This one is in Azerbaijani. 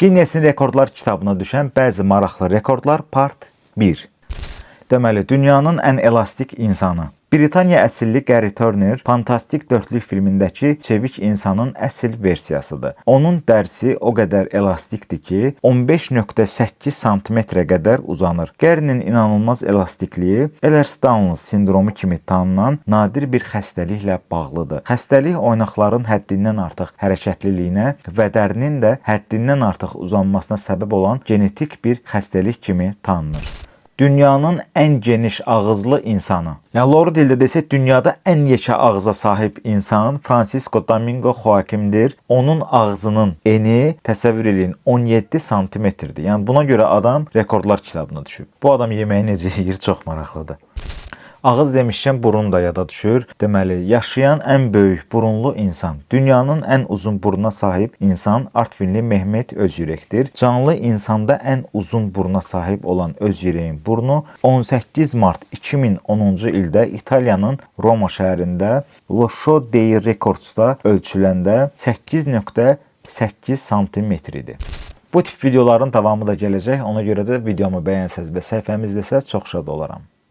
Guinnessin rekordlar kitabına düşən bəzi maraqlı rekordlar, part 1. Deməli, dünyanın ən elastik insanı. Britaniya əsilli Gary Turner Fantastik Dörtlük filmindəki çevik insanın əsl versiyasıdır. Onun dərisi o qədər elastikdir ki, 15.8 sm-ə qədər uzanır. Gary'nin inanılmaz elastikliyi Ehlers-Danlos sindromu kimi tanınan nadir bir xəstəliklə bağlıdır. Xəstəlik oynaqların həddindən artıq hərəkətliliyinə və dərinin də həddindən artıq uzanmasına səbəb olan genetik bir xəstəlik kimi tanınır. Dünyanın ən geniş ağızlı insanı. Yəni loru dildə desək, dünyada ən yekə ağıza sahib insan Francisco Domingo Joaquimdir. Onun ağzının eni, təsəvvür eləyin, 17 santimetrdir. Yəni buna görə adam rekordlar kitabına düşüb. Bu adam yeməyi necə yeyir, çox maraqlıdır. Ağız demişkən, burun da yada düşür. Deməli, yaşayan ən böyük burunlu insan. Dünyanın ən uzun burnuna sahib insan Artvinli Mehmet Özyürəkdir. Canlı insanda ən uzun burna sahib olan Özyürəyin burnu 18 mart 2010-cu ildə İtaliyanın Roma şəhərində Lo Show dei Records-da ölçüləndə 8.8 sm idi. Bu tip videoların davamı da gələcək. Ona görə də videomu bəyənsəz və səhifəmi izləsəz, çox şad olaram.